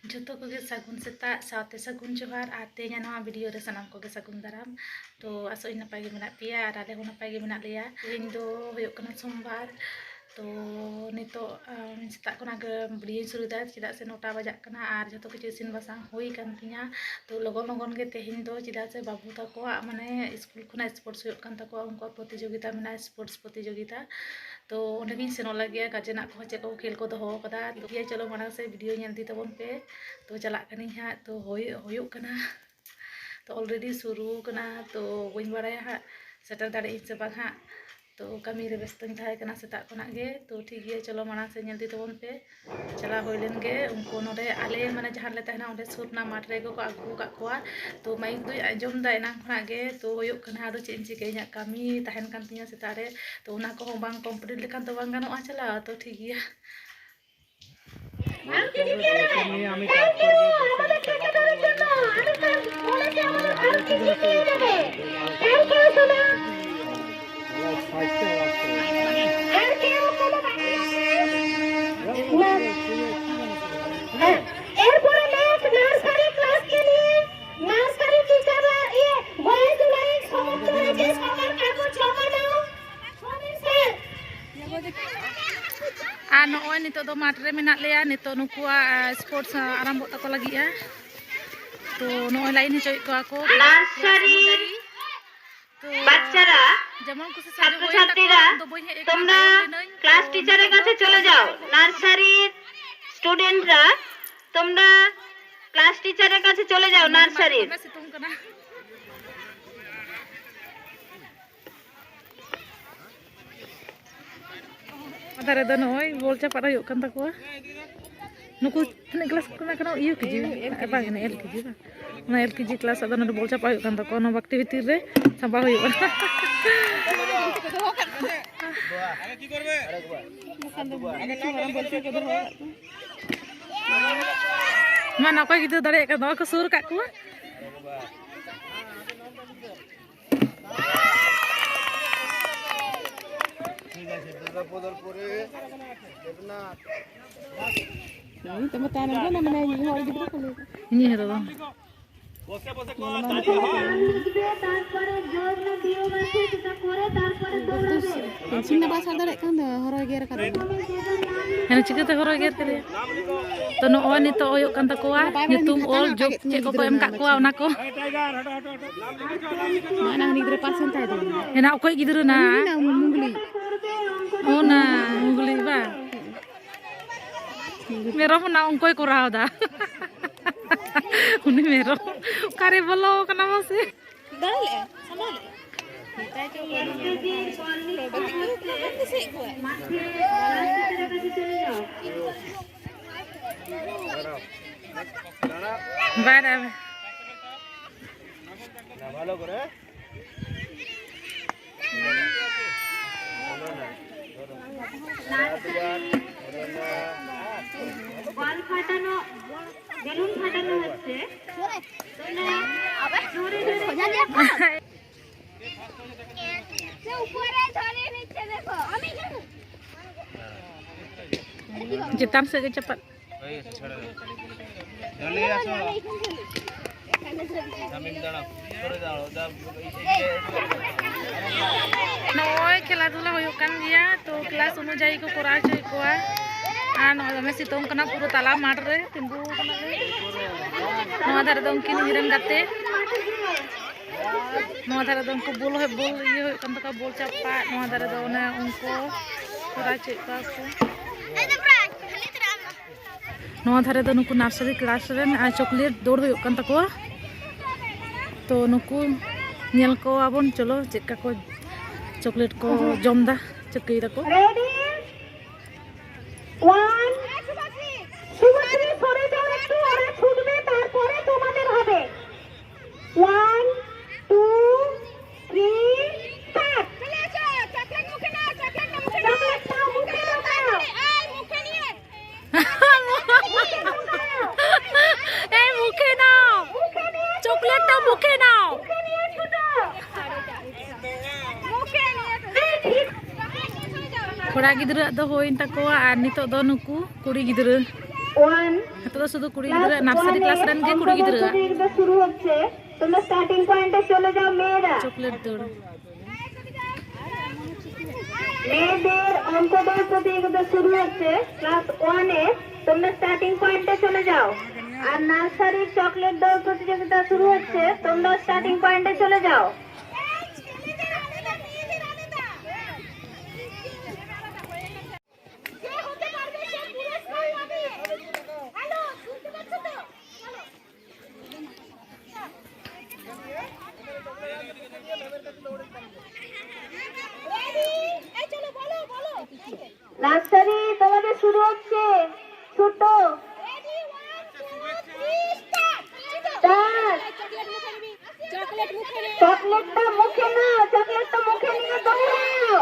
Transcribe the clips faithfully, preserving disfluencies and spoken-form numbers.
ᱡᱚᱛᱚ ᱠᱚᱜᱮ ᱥᱟᱹᱜᱩᱱ ᱥᱮᱛᱟᱜ ᱥᱟᱶᱛᱮ ᱥᱟᱹᱜᱩᱱ ᱡᱚᱦᱟᱨ, ᱟᱨ ᱛᱮᱦᱮᱧᱟᱜ ᱱᱚᱣᱟ ᱵᱷᱤᱰᱤᱭᱳ ᱨᱮ ᱥᱟᱱᱟᱢ ᱠᱚᱜᱮ ᱥᱟᱹᱜᱩᱱ ᱫᱟᱨᱟᱢ᱾ ᱛᱚ ᱟᱥᱚᱜ ᱟᱹᱧ ᱱᱟᱯᱟᱭ ᱜᱮ ᱢᱮᱱᱟᱜ ᱯᱮᱭᱟ ᱟᱨ ᱟᱞᱮ ᱦᱚᱸ ᱱᱟᱯᱟᱭ ᱜᱮ ᱢᱮᱱᱟᱜ ᱞᱮᱭᱟ᱾ ᱛᱮᱦᱮᱧ ᱫᱚ ᱦᱩᱭᱩᱜ ᱠᱟᱱᱟ ᱥᱳᱢᱵᱟᱨ᱾ ᱛᱚ ᱱᱤᱛᱚᱜ ᱟᱢ, ᱥᱮᱛᱟᱜ ᱠᱷᱚᱱᱟᱜ ᱜᱮ ᱵᱷᱤᱰᱤᱭᱳᱧ ᱥᱩᱨᱩᱭᱮᱫᱟ, ᱪᱮᱫᱟᱜ ᱥᱮ ᱱᱚᱴᱟ ᱵᱟᱡᱟᱜ ᱠᱟᱱᱟ ᱟᱨ ᱡᱚᱛᱚ ᱠᱤᱪᱷᱩ ᱤᱥᱤᱱ ᱵᱟᱥᱟᱝ ᱦᱩᱭ ᱟᱠᱟᱱ ᱛᱤᱧᱟ᱾ ᱛᱚ ᱞᱚᱜᱚᱱ ᱞᱚᱜᱚᱱ ᱜᱮ ᱛᱮᱦᱮᱧ ᱫᱚ, ᱪᱮᱫᱟᱜ ᱥᱮ ᱵᱟᱹᱵᱩ ᱛᱟᱠᱚᱣᱟᱜ ᱢᱟᱱᱮ ᱥᱠᱩᱞ ᱠᱷᱚᱱᱟᱜ ᱥᱯᱳᱨᱴᱥ ᱦᱩᱭᱩᱜ ᱠᱟᱱ ᱛᱟᱠᱚᱣᱟ, ᱩᱱᱠᱩᱣᱟᱜ ᱯᱨᱚᱛᱤᱡᱳᱜᱤᱛᱟ ᱢᱮᱱᱟᱜᱼᱟ, ᱥᱯᱳᱨᱴᱥ ᱯᱨᱚᱛᱤᱡᱳᱜᱤᱛᱟ᱾ ᱛᱚ ᱚᱸᱰᱮ ᱜᱤᱧ ᱥᱮᱱᱚᱜ ᱞᱟᱹᱜᱤᱫ, ᱜᱟᱨᱡᱮᱱᱟᱜ ᱠᱚᱦᱚᱸ ᱪᱮᱫ ᱠᱚ ᱠᱷᱮᱞ ᱠᱚ ᱫᱚᱦᱚ ᱟᱠᱟᱫᱟ᱾ ᱴᱷᱤᱠ ᱜᱮᱭᱟ, ᱪᱚᱞᱚ ᱢᱟᱲᱟᱝ ᱥᱮᱫ ᱵᱷᱤᱰᱤᱭᱳ ᱧᱮᱞ ᱤᱫᱤ ᱛᱟᱵᱚᱱ ᱯᱮ᱾ ᱛᱚ ᱪᱟᱞᱟᱜ ᱠᱟᱹᱱᱟᱹᱧ ᱦᱟᱸᱜ, ᱛᱚ ᱦᱩᱭᱩᱜ ᱦᱩᱭᱩᱜ ᱠᱟᱱᱟ᱾ ᱛᱚ ᱚᱞᱨᱮᱰᱤ ᱥᱩᱨᱩ ᱠᱟᱱᱟ, ᱛᱚ ᱵᱟᱹᱧ ᱵᱟᱲᱟᱭᱟ ᱦᱟᱸᱜ ᱥᱮᱴᱮᱨ ᱫᱟᱲᱮᱭᱟᱜ ᱟᱹᱧ ᱥᱮ ᱵᱟᱝ ᱦᱟᱸᱜ᱾ ᱛᱚ ᱠᱟᱹᱢᱤ ᱨᱮ ᱵᱮᱥᱛᱚᱧ ᱛᱟᱦᱮᱸ ᱠᱟᱱᱟ ᱥᱮᱛᱟᱜ ᱠᱷᱚᱱᱟᱜ ᱜᱮ᱾ ᱛᱚ ᱴᱷᱤᱠ ᱜᱮᱭᱟ, ᱪᱚᱞᱚ ᱢᱟᱲᱟᱝ ᱥᱮᱫ ᱧᱮᱞ ᱤᱫᱤ ᱛᱟᱵᱚᱱ ᱯᱮ᱾ ᱪᱟᱞᱟᱣ ᱦᱩᱭ ᱞᱮᱱ ᱜᱮ, ᱩᱱᱠᱩ ᱱᱚᱰᱮ ᱟᱞᱮ ᱢᱟᱱᱮ ᱡᱟᱦᱟᱸ ᱨᱮᱞᱮ ᱛᱟᱦᱮᱱᱟ ᱚᱸᱰᱮ ᱥᱩᱨ ᱨᱮᱱᱟᱜ ᱢᱟᱴᱷ ᱨᱮᱜᱮ ᱠᱚ ᱟᱹᱜᱩ ᱟᱠᱟᱫ ᱠᱚᱣᱟ᱾ ᱛᱚ ᱢᱟᱭᱤᱠ ᱫᱚᱧ ᱟᱸᱡᱚᱢ ᱮᱫᱟ ᱮᱱᱟᱝ ᱠᱷᱚᱱᱟᱜ ᱜᱮ, ᱛᱚ ᱦᱩᱭᱩᱜ ᱠᱟᱱᱟ, ᱟᱫᱚ ᱪᱮᱫ ᱤᱧ ᱪᱤᱠᱟᱹᱭᱟ, ᱤᱧᱟᱹᱜ ᱠᱟᱹᱢᱤ ᱛᱟᱦᱮᱱ ᱠᱟᱱ ᱛᱤᱧᱟ ᱥᱮᱛᱟᱜ ᱨᱮ, ᱛᱚ ᱚᱱᱟ ᱠᱚᱦᱚᱸ ᱵᱟᱝ ᱠᱚᱢᱯᱞᱤᱴ ᱞᱮᱠᱷᱟᱱ ᱫᱚ ᱵᱟᱝ ᱜᱟᱱᱚᱜᱼᱟ ᱪᱟᱞᱟᱣ᱾ ᱛᱚ ᱴᱷᱤᱠ ᱜᱮᱭᱟ᱾ এরপরে নেক্সট নার্সারি ক্লাসকে নিয়ে নার্সারি টিচাররা, ইয়ে, বয়েজ লাইন সমাপ্ত হয়েছে, সবার কাগজ জমা দাও। স্যার। ᱟᱨ ᱱᱚᱜᱼᱚᱭ ᱱᱤᱛᱚᱜ ᱫᱚ ᱢᱟᱴᱷ ᱨᱮ ᱢᱮᱱᱟᱜ ᱞᱮᱭᱟ᱾ ᱱᱤᱛᱚᱜ ᱱᱩᱠᱩᱣᱟᱜ ᱥᱯᱳᱨᱴᱥ ᱟᱨᱟᱢᱵᱷᱚᱜ ᱛᱟᱠᱚ ᱞᱟᱹᱜᱤᱫᱼᱟ᱾ ᱛᱚ ᱱᱚᱜᱼᱚᱭ ᱞᱟᱭᱤᱱ ᱦᱚᱪᱚᱭᱮᱫ ᱠᱚᱣᱟ ᱠᱚ᱾ নার্সারি তো বাচ্চারা, যেমন খুশি সাজো হয়ে ছাত্রছাত্রীরা, থাকো, ᱫᱚ ᱵᱟᱹᱧ ᱦᱮᱡ ᱟᱠᱟᱱᱟ, ᱠᱞᱟᱥ ᱛᱟᱭᱚᱢ ᱨᱮᱱᱟᱹᱧ᱾ ᱴᱤᱪᱟᱨᱮর কাছে চলে যাও। নার্সারির স্টুডেন্টরা, তোমরা ক্লাস টিচারের কাছে চলে যাও। নার্সারির। ᱫᱚᱢᱮ ᱥᱤᱛᱩᱝ ᱠᱟᱱᱟ᱾ ᱟᱫᱷᱟ ᱨᱮᱫᱚ ᱱᱚᱜᱼᱚᱭ ᱵᱚᱞ ᱪᱟᱯᱟᱫ ᱦᱩᱭᱩᱜ ᱠᱟᱱ ᱛᱟᱠᱚᱣᱟ᱾ ᱱᱩᱠᱩ ᱛᱤᱱᱟᱹᱜ ᱠᱞᱟᱥ ᱠᱚ ᱠᱟᱱᱟ? ᱠᱟᱱᱟ ᱤᱭᱩ ᱠᱮᱡᱤ, ᱵᱟᱝ, ᱮᱞ ᱠᱮᱡᱤ ᱵᱟᱝ, ᱚᱱᱟ ᱮᱞ ᱠᱮᱡᱤ ᱠᱞᱟᱥ᱾ ᱟᱫᱚ ᱱᱚᱰᱮ ᱵᱚᱞ ᱪᱟᱯᱟᱫ ᱦᱩᱭᱩᱜ ᱠᱟᱱ ᱛᱟᱠᱚᱣᱟ, ᱚᱱᱟ ᱵᱟᱠᱴᱤ ᱵᱷᱤᱛᱤᱨ ᱨᱮ ᱥᱟᱸᱵᱟᱣ ᱦᱩᱭᱩᱜᱼᱟ᱾ ᱢᱟ ᱱᱚᱠᱚᱭ ᱜᱤᱫᱽᱨᱟᱹ ᱫᱟᱲᱮᱭᱟᱜ ᱠᱟᱱᱟ, ᱱᱚᱣᱟ ᱠᱚ ᱥᱩᱨ ᱠᱟᱜ ᱠᱚᱣᱟ᱾ ᱫᱩᱨᱜᱟᱯᱩᱡᱟᱨ ᱯᱚᱨᱮ ᱫᱮᱵᱽᱱᱟᱛᱷ᱾ ᱤᱧ ᱛᱟᱭᱱᱚᱢ ᱨᱮ ᱢᱮᱱᱟᱭᱟ, ᱤᱧ ᱦᱚᱲ ᱜᱤᱫᱽᱨᱟᱹ ᱠᱚ ᱞᱟᱹᱭ ᱫᱟ᱾ ᱤᱧ ᱦᱮᱨᱳ ᱫᱚ᱾ ᱛᱟᱨᱯᱚᱨᱮ ᱡᱳᱨ ᱧᱚᱜ ᱫᱤᱭᱳ ᱵᱟᱨ ᱴᱷᱤᱠ, ᱛᱟᱨᱯᱚᱨᱮ, ᱛᱟᱨᱯᱚᱨᱮ ᱫᱚᱦᱲᱟ ᱨᱮ᱾ ᱴᱮᱱᱥᱚᱱ ᱫᱚ ᱵᱟᱭ ᱥᱟᱵ ᱫᱟᱲᱮᱭᱟᱜ ᱠᱟᱱ ᱫᱚ, ᱦᱚᱨᱚᱭ ᱜᱮᱨ ᱠᱟᱫᱮᱭᱟ᱾ ᱦᱮᱸ, ᱪᱤᱠᱟᱹᱛᱮ ᱦᱚᱨᱚᱭ ᱜᱮᱨ ᱠᱮᱫᱮᱭᱟ? ᱛᱚ, ᱱᱚᱜᱼᱚᱭ ᱱᱤᱛᱚᱜ ᱦᱩᱭᱩᱜ ᱠᱟᱱ ᱛᱟᱠᱚᱣᱟ ᱧᱩᱛᱩᱢ ᱚᱞ, ᱡᱳᱜᱽ ᱪᱮᱫ ᱠᱚᱠᱚ ᱮᱢ ᱠᱟᱜ ᱠᱚᱣᱟ ᱚᱱᱟ ᱠᱚ᱾ ᱢᱟᱱᱟ ᱩᱱᱤ ᱜᱤᱫᱽᱨᱟᱹ ᱯᱟᱥ ᱮᱱ ᱛᱟᱭ ᱫᱚ᱾ ᱦᱮᱱᱟᱜ ᱚᱠᱚᱭ ᱜᱤᱫᱽᱨᱟᱹ ᱱᱟ? ᱩᱱᱤ ᱢᱮᱱᱟ ᱩᱱᱤ ᱢᱩᱜᱽᱞᱤ᱾ ᱚᱱᱟ ᱢᱩᱜᱽᱞᱤ ᱵᱟ? ᱢᱮᱨᱚᱢ ᱦᱚᱸ ᱱᱟ ᱚᱝᱠᱚᱭ ᱠᱚᱨᱟᱣ ᱫᱟ᱾ ᱩᱱᱤ ᱢᱮᱨᱚᱢ ᱚᱠᱟᱨᱮ ᱵᱚᱞᱚ ᱠᱟᱱᱟ ᱢᱟᱥᱮ? ᱫᱟᱲᱮ ᱞᱮᱜᱼᱟ, ᱥᱟᱢᱵᱟᱣ ᱞᱮᱜᱼᱟ᱾ ᱢᱮᱛᱟᱭ ᱪᱚ ᱵᱟᱹᱱᱩᱜ ᱠᱚᱣᱟ᱾ ᱞᱚᱰᱚ ᱛᱤᱠᱤ ᱠᱚ ᱠᱟᱱ ᱫᱚ ᱥᱮ ᱤᱧ ᱠᱚᱣᱟ? ᱵᱟᱭ ᱫᱟᱲᱮ᱾ বল ফাটানো, বেলুন ফাটানো হচ্ছে। তোমরা জোরে জোরে। ᱪᱮᱛᱟᱱ ᱥᱮᱫ ᱜᱮ ᱪᱟᱯᱟᱫ᱾ ᱱᱚᱜᱼᱚᱭ ᱠᱷᱮᱞᱟ ᱫᱷᱩᱞᱟ ᱦᱩᱭᱩᱜ ᱠᱟᱱ ᱜᱮᱭᱟ, ᱛᱚ ᱠᱞᱟᱥ ᱚᱱᱩᱡᱟᱭᱤ ᱠᱚ ᱠᱚᱨᱟᱣ ᱦᱚᱪᱚᱭᱮᱫ ᱠᱚᱣᱟ᱾ ᱟᱨ ᱱᱚᱜᱼᱚᱭ ᱫᱚᱢᱮ ᱥᱤᱛᱩᱝ ᱠᱟᱱᱟ, ᱯᱩᱨᱟᱹ ᱛᱟᱞᱟ ᱢᱟᱴᱷ ᱨᱮ ᱛᱤᱸᱜᱩ ᱠᱟᱱᱟᱞᱮ᱾ ᱱᱚᱣᱟ ᱫᱷᱟᱨᱮ ᱫᱚ ᱩᱱᱠᱤᱱ ᱤᱧ ᱨᱮᱱ ᱜᱟᱛᱮ, ᱱᱚᱣᱟ ᱫᱷᱟᱨᱮ ᱫᱚ ᱩᱱᱠᱩ ᱵᱚᱞ, ᱵᱚᱞ ᱤᱭᱟᱹ ᱦᱩᱭᱩᱜ ᱠᱟᱱ ᱛᱟᱠᱚᱣᱟ, ᱵᱚᱞ ᱪᱟᱯᱟᱫ᱾ ᱱᱚᱣᱟ ᱫᱷᱟᱨᱮ ᱫᱚ ᱚᱱᱮ ᱩᱱᱠᱩ ᱠᱚᱨᱟᱣ ᱦᱚᱪᱚᱭᱮᱫ ᱠᱚᱣᱟ ᱠᱚ᱾ ᱱᱚᱣᱟ ᱫᱷᱟᱨᱮ ᱫᱚ ᱱᱩᱠᱩ ᱱᱟᱨᱥᱟᱨᱤ ᱠᱞᱟᱥ ᱨᱮᱱ, ᱟᱨ, ᱪᱚᱠᱞᱮᱴ ᱫᱟᱹᱲ ᱦᱩᱭᱩᱜ ᱠᱟᱱ ᱛᱟᱠᱚᱣᱟ᱾ ᱛᱚ ᱱᱩᱠᱩ ᱧᱮᱞ ᱠᱚᱣᱟᱵᱚᱱ, ᱪᱚᱞᱚ ᱪᱮᱫ ᱞᱮᱠᱟ ᱠᱚ ᱪᱚᱠᱞᱮᱴ ᱠᱚ ᱡᱚᱢ ᱫᱟ, ᱪᱤᱠᱟᱹᱭ ᱫᱟᱠᱚ᱾ Ready? One. শুভশ্রী, সরে যাও একটু, ওরা ছুটবে, তারপরে তোমাদের হবে। One, two, three, start. চলে এসো, চকলেট মুখে নাও, চকলেটটা মুখে নাও। চকলেটটা মুখে নাও। এই, মুখে নিয়ে। এই, মুখে নাও। মুখে নিয়ে। চকলেটটা মুখে নাও। মুখে নিয়ে ছুটো। মুখে নিয়ে ছুটো। এই, ঠিক। চকলেট নিয়ে চলে যাও। ᱠᱚᱲᱟ ᱜᱤᱫᱽᱨᱟᱹᱣᱟᱜ ᱫᱚ ᱦᱩᱭᱮᱱ ᱛᱟᱠᱚᱣᱟ, ᱟᱨ ᱱᱤᱛᱚᱜ ᱫᱚ ᱱᱩᱠᱩ ᱠᱩᱲᱤ ᱜᱤᱫᱽᱨᱟᱹ, ᱱᱤᱛᱚᱜ ᱫᱚ ᱥᱩᱫᱷᱩ ᱠᱩᱲᱤ ᱜᱤᱫᱽᱨᱟᱹ, ᱱᱟᱨᱥᱟᱨᱤ ᱠᱞᱟᱥ ᱨᱮᱱ ᱜᱮ ᱠᱩᱲᱤ ᱜᱤᱫᱽᱨᱟᱹᱣᱟᱜ᱾ শুরু হচ্ছে। তোমরা স্টার্টিং পয়েন্টে চলে যাও মেয়েরা। চকলেট দৌড়। মেয়েদের অঙ্ক দৌড় প্রতিযোগিতা শুরু হচ্ছে ক্লাস ওয়ানে। তোমরা স্টার্টিং পয়েন্টে চলে যাও। আর নার্সারির চকলেট দৌড় প্রতিযোগিতা শুরু হচ্ছে। তোমরা স্টার্টিং পয়েন্টে চলে যাও। নার্সারি, তোমাদের শুরু হচ্ছে। ছোট। চকলেটটা মুখে নাও, চকলেটটা মুখে নিয়ে দৌড়াও।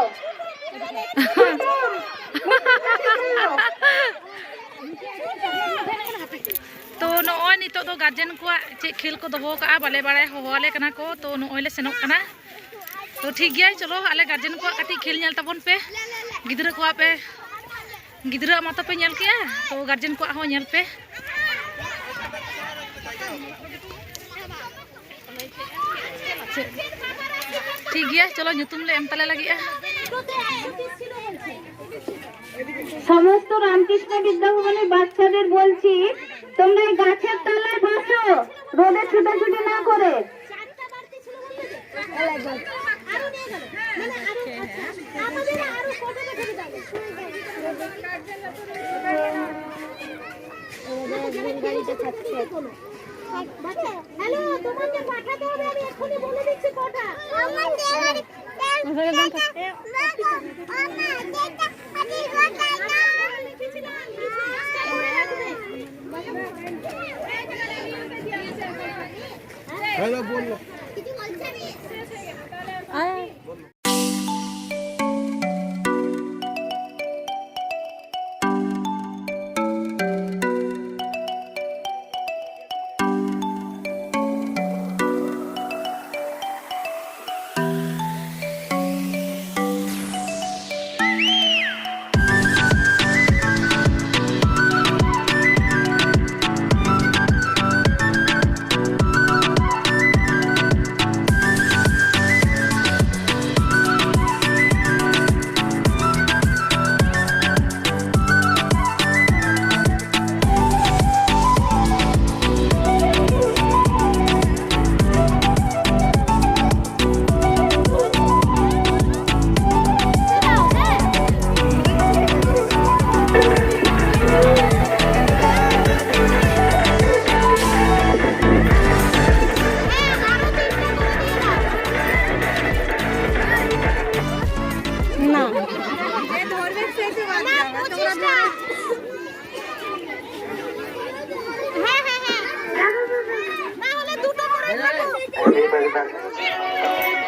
ᱛᱚ ᱱᱚᱜᱼᱚᱭ ᱱᱤᱛᱚᱜ ᱫᱚ ᱜᱟᱨᱡᱮᱱ ᱠᱚᱣᱟᱜ ᱪᱮᱫ ᱠᱷᱮᱞ ᱠᱚ ᱫᱚᱦᱚ ᱠᱟᱜᱼᱟ, ᱵᱟᱞᱮ ᱵᱟᱲᱟᱭᱟ, ᱦᱚᱦᱚᱣᱟᱞᱮ ᱠᱟᱱᱟ ᱠᱚ᱾ ᱛᱚ ᱱᱚᱜᱼᱚᱭ ᱞᱮ ᱥᱮᱱᱚᱜ ᱠᱟᱱᱟ᱾ ᱛᱚ ᱴᱷᱤᱠ ᱜᱮᱭᱟ, ᱪᱚᱞᱚ ᱟᱞᱮ ᱜᱟᱨᱡᱮᱱ ᱠᱚᱣᱟᱜ ᱠᱟᱹᱴᱤᱡ ᱠᱷᱮᱞ ᱧᱮᱞ ᱛᱟᱵᱚᱱ ᱯᱮ᱾ ᱜᱤᱫᱽᱨᱟᱹ ᱠᱚᱣᱟᱜ ᱯᱮ, ᱜᱤᱫᱽᱨᱟᱹᱣᱟᱜ ᱢᱟᱛᱚ ᱯᱮ ᱧᱮᱞ ᱠᱮᱜᱼᱟ, ᱛᱚ ᱜᱟᱨᱡᱮᱱ ᱠᱚᱣᱟᱜ ᱦᱚᱸ ᱧᱮᱞ ᱯᱮ᱾ ᱴᱷᱤᱠ ᱜᱮᱭᱟ, ᱪᱚᱞᱚ ᱧᱩᱛᱩᱢ ᱞᱮ ᱮᱢ ᱛᱟᱞᱮ ᱞᱟᱹᱜᱤᱫᱼᱟ᱾ সমস্ত রামকৃষ্ণ বিদ্যাভবনের বাচ্চাদের বলছি, তোমরা এই গাছের তলায় বসো, রোদে ছুটাছুটি না করে। হ্যালো, তোমাকে পাঠাতে হবে, আমি এক্ষুনি বলে দিচ্ছি কটা। হ্যালো, বললো।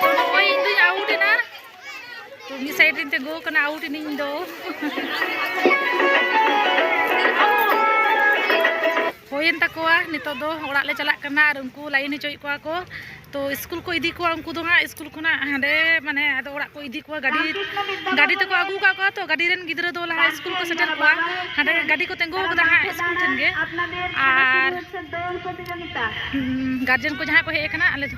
ᱛᱚ ᱱᱚᱜᱼᱚᱭ ᱤᱧ ᱫᱩᱧ ᱟᱣᱩᱴ ᱮᱱᱟ᱾ ᱛᱚ ᱢᱤᱫ ᱥᱟᱭᱤᱰ ᱨᱤᱧ ᱛᱤᱸᱜᱩ ᱟᱠᱟᱱᱟ, ᱟᱣᱩᱴ ᱮᱱᱟᱹᱧ ᱤᱧ ᱫᱚ᱾ ᱦᱩᱭᱮᱱ ᱛᱟᱠᱚᱣᱟ, ᱱᱤᱛᱚᱜ ᱫᱚ ᱚᱲᱟᱜ ᱞᱮ ᱪᱟᱞᱟᱜ ᱠᱟᱱᱟ ᱟᱨ ᱩᱱᱠᱩ ᱞᱟᱭᱤᱱ ᱦᱚᱪᱚᱭᱮᱫ ᱠᱚᱣᱟ ᱠᱚ᱾ ᱛᱚ ᱥᱠᱩᱞ ᱠᱚ ᱤᱫᱤ ᱠᱚᱣᱟ ᱩᱱᱠᱩ ᱫᱚ ᱦᱟᱸᱜ, ᱥᱠᱩᱞ ᱠᱷᱚᱱᱟᱜ ᱦᱟᱸᱰᱮ ᱢᱟᱱᱮ ᱟᱫᱚ ᱚᱲᱟᱜ ᱠᱚ ᱤᱫᱤ ᱠᱚᱣᱟ, ᱜᱟᱹᱰᱤ, ᱜᱟᱹᱰᱤ ᱛᱮᱠᱚ ᱟᱹᱜᱩ ᱠᱟᱜ ᱠᱚᱣᱟ᱾ ᱛᱚ ᱜᱟᱹᱰᱤ ᱨᱮᱱ ᱜᱤᱫᱽᱨᱟᱹ ᱫᱚ ᱞᱟᱦᱟ ᱥᱠᱩᱞ ᱠᱚ ᱥᱮᱴᱮᱨ ᱠᱚᱣᱟ, ᱦᱟᱸᱰᱮ ᱜᱟᱹᱰᱤ ᱠᱚ ᱛᱤᱸᱜᱩ ᱟᱠᱟᱫᱟ ᱦᱟᱸᱜ ᱥᱠᱩᱞ ᱴᱷᱮᱱ ᱜᱮ᱾ ᱟᱨ ᱦᱩᱸ, ᱜᱟᱨᱡᱮᱱ ᱠᱚ ᱡᱟᱦᱟᱸ ᱠᱚ ᱦᱮᱡ ᱟᱠᱟᱱᱟ, ᱟᱞᱮ ᱫᱚ,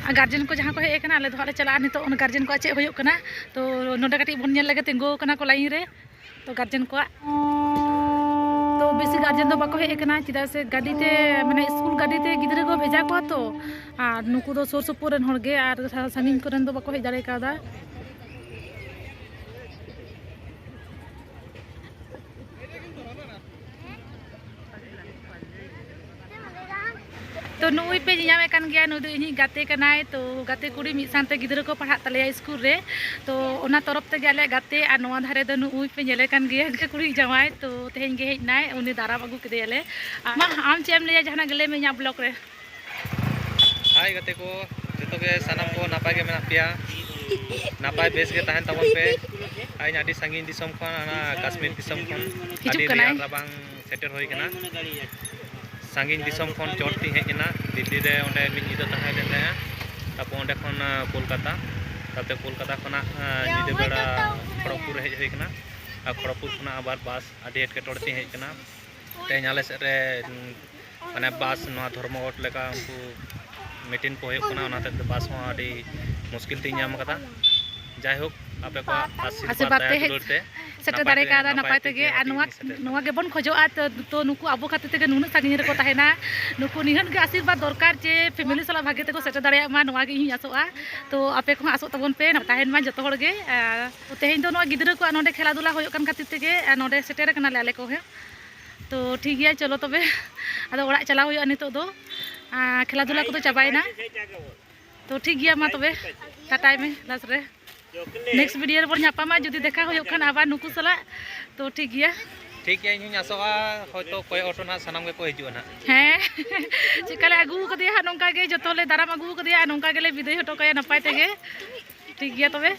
ᱟᱨ ᱜᱟᱨᱡᱮᱱ ᱠᱚ ᱡᱟᱦᱟᱸ ᱠᱚ ᱦᱮᱡ ᱟᱠᱟᱱᱟ, ᱟᱞᱮ ᱫᱚ ᱦᱟᱸᱜ ᱞᱮ ᱪᱟᱞᱟᱜᱼᱟ ᱱᱤᱛᱚᱜ ᱚᱱᱟ ᱜᱟᱨᱡᱮᱱ ᱠᱚᱣᱟᱜ ᱪᱮᱫ ᱦᱩᱭᱩᱜ ᱠᱟᱱᱟ᱾ ᱛᱚ ᱱᱚᱰᱮ ᱠᱟᱹᱴᱤᱡ ᱵᱚᱱ ᱧᱮᱞ ᱞᱮᱜᱮ, ᱛᱤᱸᱜᱩ ᱟᱠᱟᱱᱟ ᱠᱚ ᱞᱟᱭᱤᱱ ᱨᱮ᱾ ᱛᱚ ᱜᱟᱨᱡᱮᱱ ᱠᱚᱣᱟᱜ, ᱛᱚ ᱵᱮᱥᱤ ᱜᱟᱨᱡᱮᱱ ᱫᱚ ᱵᱟᱠᱚ ᱦᱮᱡ ᱟᱠᱟᱱᱟ, ᱪᱮᱫᱟᱜ ᱥᱮ ᱜᱟᱹᱰᱤ ᱛᱮ, ᱢᱟᱱᱮ ᱥᱠᱩᱞ ᱜᱟᱹᱰᱤ ᱛᱮ ᱜᱤᱫᱽᱨᱟᱹ ᱠᱚ ᱵᱷᱮᱡᱟ ᱠᱚᱣᱟ ᱛᱚ, ᱟᱨ ᱱᱩᱠᱩ ᱫᱚ ᱥᱩᱨ ᱥᱩᱯᱩᱨ ᱨᱮᱱ ᱦᱚᱲ ᱜᱮ, ᱟᱨ ᱥᱟ-, ᱥᱟᱺᱜᱤᱧ ᱠᱚᱨᱮᱱ ᱫᱚ ᱵᱟᱠᱚ ᱦᱮᱡ ᱫᱟᱲᱮ ᱠᱟᱣᱫᱟ᱾ ᱛᱚ ᱱᱩᱭ ᱯᱮ ᱧᱮᱧᱟᱢᱮ ᱠᱟᱱ ᱜᱮᱭᱟ, ᱱᱩᱭ ᱫᱚ ᱤᱧᱤᱡ ᱜᱟᱛᱮ ᱠᱟᱱᱟᱭ᱾ ᱛᱚ ᱜᱟᱛᱮ ᱠᱩᱲᱤ ᱢᱤᱫ ᱥᱟᱶᱛᱮ ᱜᱤᱫᱽᱨᱟᱹ ᱠᱚ ᱯᱟᱲᱦᱟᱜ ᱛᱟᱞᱮᱭᱟ ᱥᱠᱩᱞ ᱨᱮ, ᱛᱚ ᱚᱱᱟ ᱛᱚᱨᱚᱯ ᱛᱮᱜᱮ ᱟᱞᱮᱭᱟᱜ ᱜᱟᱛᱮ᱾ ᱟᱨ ᱱᱚᱣᱟ ᱫᱷᱟᱨᱮ ᱫᱚ ᱱᱩᱭ ᱯᱮ ᱧᱮᱞᱮ ᱠᱟᱱ ᱜᱮᱭᱟ, ᱜᱟᱛᱮ ᱠᱩᱲᱤ ᱡᱟᱶᱟᱭ᱾ ᱛᱚ ᱛᱮᱦᱮᱧ ᱜᱮ ᱦᱮᱡ ᱮᱱᱟᱭ, ᱩᱱᱤ ᱫᱟᱨᱟᱢ ᱟᱹᱜᱩ ᱠᱮᱫᱮᱭᱟᱞᱮ᱾ ᱟᱨ ᱢᱟ, ᱟᱢ ᱪᱮᱫ ᱮᱢ ᱞᱟᱹᱭᱟ, ᱡᱟᱦᱟᱱᱟᱜ ᱜᱮ ᱞᱟᱹᱭ ᱢᱮ ᱤᱧᱟᱹᱜ ᱵᱞᱚᱜ ᱨᱮ᱾ ᱦᱟᱭ ᱜᱟᱛᱮ ᱠᱚ, ᱡᱚᱛᱚ ᱜᱮ ᱥᱟᱱᱟᱢ ᱠᱚ ᱱᱟᱯᱟᱭ ᱜᱮ ᱢᱮᱱᱟᱜ ᱯᱮᱭᱟ? ᱱᱟᱯᱟᱭ ᱵᱮᱥ ᱜᱮ ᱛᱟᱦᱮᱱ ᱛᱟᱵᱚᱱ ᱯᱮ᱾ ᱟᱨ ᱤᱧ ᱟᱹᱰᱤ ᱥᱟᱺᱜᱤᱧ ᱫᱤᱥᱚᱢ ᱠᱷᱚᱱ, ᱚᱱᱟ ᱠᱟᱥᱢᱤᱨ ᱫᱤᱥᱚᱢ ᱠᱷᱚᱱ ᱦᱤᱡᱩᱜ ᱟᱹᱰᱤ ᱠᱟᱱᱟᱭ᱾ ᱨᱮᱭᱟᱲ ᱨᱟᱵᱟᱝ ᱥᱮᱴᱮᱨ ᱦᱩᱭ ᱠᱟᱱᱟ᱾ ᱥᱟᱺᱜᱤᱧ ᱫᱤᱥᱚᱢ ᱠᱷᱚᱱ ᱪᱚᱴ ᱛᱤᱧ ᱦᱮᱡ ᱮᱱᱟ, ᱫᱤᱞᱞᱤ ᱨᱮ ᱚᱸᱰᱮ ᱢᱤᱫ ᱧᱤᱫᱟᱹ ᱛᱟᱦᱮᱸ ᱞᱮᱱ ᱛᱟᱦᱮᱸᱜᱼᱟ᱾ ᱛᱟᱨᱯᱚᱨ ᱚᱸᱰᱮ ᱠᱷᱚᱱ, ᱟᱸ, ᱠᱳᱞᱠᱟᱛᱟ, ᱛᱟᱨᱯᱚᱨᱮ ᱠᱳᱞᱠᱟᱛᱟ ᱠᱷᱚᱱᱟᱜ, ᱟᱸ, ᱧᱤᱫᱟᱹ ᱵᱮᱲᱟ ᱠᱷᱚᱲᱚᱜᱽᱯᱩᱨ ᱨᱮ ᱦᱮᱡ ᱦᱩᱭ ᱠᱟᱱᱟ᱾ ᱟᱨ ᱠᱷᱚᱲᱚᱜᱽᱯᱩᱨ ᱠᱷᱚᱱᱟᱜ ᱟᱵᱟᱨ ᱵᱟᱥ, ᱟᱹᱰᱤ ᱮᱴᱠᱮᱴᱚᱬᱮ ᱛᱤᱧ ᱦᱮᱡ ᱠᱟᱱᱟ᱾ ᱛᱮᱦᱮᱧ ᱟᱞᱮ ᱥᱮᱫ ᱨᱮ, ᱩᱸ, ᱢᱟᱱᱮ ᱵᱟᱥ ᱱᱚᱣᱟ ᱫᱷᱚᱨᱢᱚᱜᱷᱚᱴ ᱞᱮᱠᱟ ᱩᱱᱠᱩ ᱢᱤᱴᱤᱝ ᱠᱚ ᱦᱩᱭᱩᱜ ᱠᱟᱱᱟ, ᱚᱱᱟ ᱦᱚᱛᱮᱡ ᱛᱮ ᱵᱟᱥ ᱦᱚᱸ ᱟᱹᱰᱤ ᱢᱩᱥᱠᱤᱞ ᱛᱤᱧ ᱧᱟᱢ ᱠᱟᱫᱟ᱾ ᱡᱟᱭᱦᱳᱠ, ᱟᱯᱮ ᱠᱚᱣᱟᱜ ᱟᱥᱤᱨᱵᱟᱫᱽ, ᱟᱥᱤᱨᱵᱟᱫᱽ ᱫᱟᱭᱟ ᱛᱮ ᱦᱮᱡ ᱫᱩᱞᱟᱹᱲ ᱛᱮ ᱥᱮᱴᱮᱨ ᱱᱟᱯᱟᱭ ᱫᱟᱲᱮ ᱛᱮᱜᱮ, ᱠᱟᱣᱫᱟ ᱱᱟᱯᱟᱭ ᱱᱟᱯᱟᱭ ᱛᱮᱜᱮ᱾ ᱛᱮᱜᱮ ᱟᱨ ᱦᱟᱸᱜ ᱱᱚᱣᱟ, ᱛᱮᱦᱮᱧ ᱥᱮᱴᱮᱨ ᱱᱚᱣᱟ ᱜᱮᱵᱚᱱ ᱠᱷᱚᱡᱚᱜᱼᱟ ᱛᱚ, ᱛᱚ ᱱᱩᱠᱩ ᱟᱵᱚ ᱠᱷᱟᱹᱛᱤᱨ ᱛᱮᱜᱮ ᱱᱩᱱᱟᱹᱜ ᱥᱟᱺᱜᱤᱧ ᱨᱮᱠᱚ ᱛᱟᱦᱮᱱᱟ᱾ ᱱᱩᱠᱩ ᱱᱤᱦᱟᱹᱛ ᱜᱮ ᱟᱥᱤᱨᱵᱟᱫᱽ ᱫᱚᱨᱠᱟᱨ ᱡᱮ ᱯᱷᱮᱢᱮᱞᱤ ᱥᱟᱞᱟᱜ ᱵᱷᱟᱜᱮ ᱛᱮᱠᱚ ᱥᱮᱴᱮᱨ ᱫᱟᱲᱮᱭᱟᱜ ᱢᱟ, ᱱᱚᱣᱟ ᱜᱮ ᱤᱧ ᱟᱥᱚᱜᱼᱟ᱾ ᱛᱚ ᱟᱯᱮ ᱠᱚᱦᱚᱸ ᱟᱥᱚᱜ ᱛᱟᱵᱚᱱ ᱯᱮ, ᱛᱟᱦᱮᱱ ᱢᱟ ᱡᱚᱛᱚ ᱦᱚᱲ ᱜᱮ᱾ ᱟᱨ ᱛᱮᱦᱮᱧ ᱫᱚ ᱱᱚᱣᱟ ᱜᱤᱫᱽᱨᱟᱹ ᱠᱚᱣᱟᱜ ᱱᱚᱰᱮ ᱠᱷᱮᱞᱟ ᱫᱷᱩᱞᱟ ᱦᱩᱭᱩᱜ ᱠᱟᱱ ᱠᱷᱟᱹᱛᱤᱨ ᱛᱮᱜᱮ, ᱟᱨ ᱱᱚᱰᱮ ᱥᱮᱴᱮᱨ ᱟᱠᱟᱱᱟᱞᱮ ᱟᱞᱮ ᱠᱚᱦᱚᱸ᱾ ᱛᱚ ᱴᱷᱤᱠ ᱜᱮᱭᱟ, ᱪᱚᱞᱚ ᱛᱚᱵᱮ ᱟᱫᱚ ᱚᱲᱟᱜ ᱪᱟᱞᱟᱣ ᱦᱩᱭᱩᱜᱼᱟ ᱱᱤᱛᱚᱜ ᱫᱚ᱾ ᱟᱨ ᱠᱷᱮᱞᱟ ᱫᱷᱩᱞᱟ ᱠᱚᱫᱚ ᱪᱟᱵᱟᱭᱮᱱᱟ᱾ ᱛᱚ ᱴᱷᱤᱠ ᱜᱮᱭᱟ, ᱢᱟ ᱛᱚᱵᱮ ᱴᱟᱴᱟᱭ ᱢᱮ ᱞᱟᱥ ᱨᱮ᱾ ᱱᱮᱠᱥᱴ ᱵᱷᱤᱰᱤᱭᱳ ᱨᱮᱵᱚᱱ ᱧᱟᱯᱟᱢᱟ, ᱡᱩᱫᱤ ᱫᱮᱠᱷᱟ ᱦᱩᱭᱩᱜ ᱠᱷᱟᱱ ᱟᱵᱟᱨ ᱱᱩᱠᱩ ᱥᱟᱞᱟᱜ᱾ ᱛᱚ ᱴᱷᱤᱠ ᱜᱮᱭᱟ, ᱴᱷᱤᱠ ᱜᱮᱭᱟ, ᱤᱧ ᱦᱚᱸᱧ ᱟᱥᱚᱜᱼᱟ ᱦᱚᱭᱛᱳ ᱠᱚᱭᱚᱜ ᱦᱚᱴᱚ ᱱᱟᱦᱟᱜ ᱥᱟᱱᱟᱢ ᱜᱮᱠᱚ ᱦᱤᱡᱩᱜᱼᱟ ᱱᱟᱦᱟᱜ᱾ ᱦᱮᱸ, ᱪᱮᱫᱠᱟ ᱞᱮ ᱟᱹᱜᱩ ᱟᱠᱟᱫᱮᱭᱟ ᱦᱟᱸᱜ, ᱱᱚᱝᱠᱟ ᱜᱮ ᱡᱚᱛᱚ ᱞᱮ ᱫᱟᱨᱟᱢ ᱟᱹᱜᱩ ᱟᱠᱟᱫᱮᱭᱟ ᱟᱨ ᱱᱚᱝᱠᱟ ᱜᱮᱞᱮ ᱵᱤᱫᱟᱹᱭ ᱦᱚᱴᱚ ᱠᱟᱭᱟ ᱱᱟᱯᱟᱭ ᱛᱮᱜᱮ᱾ ᱴᱷᱤᱠ ᱜᱮᱭᱟ ᱛᱚᱵᱮ᱾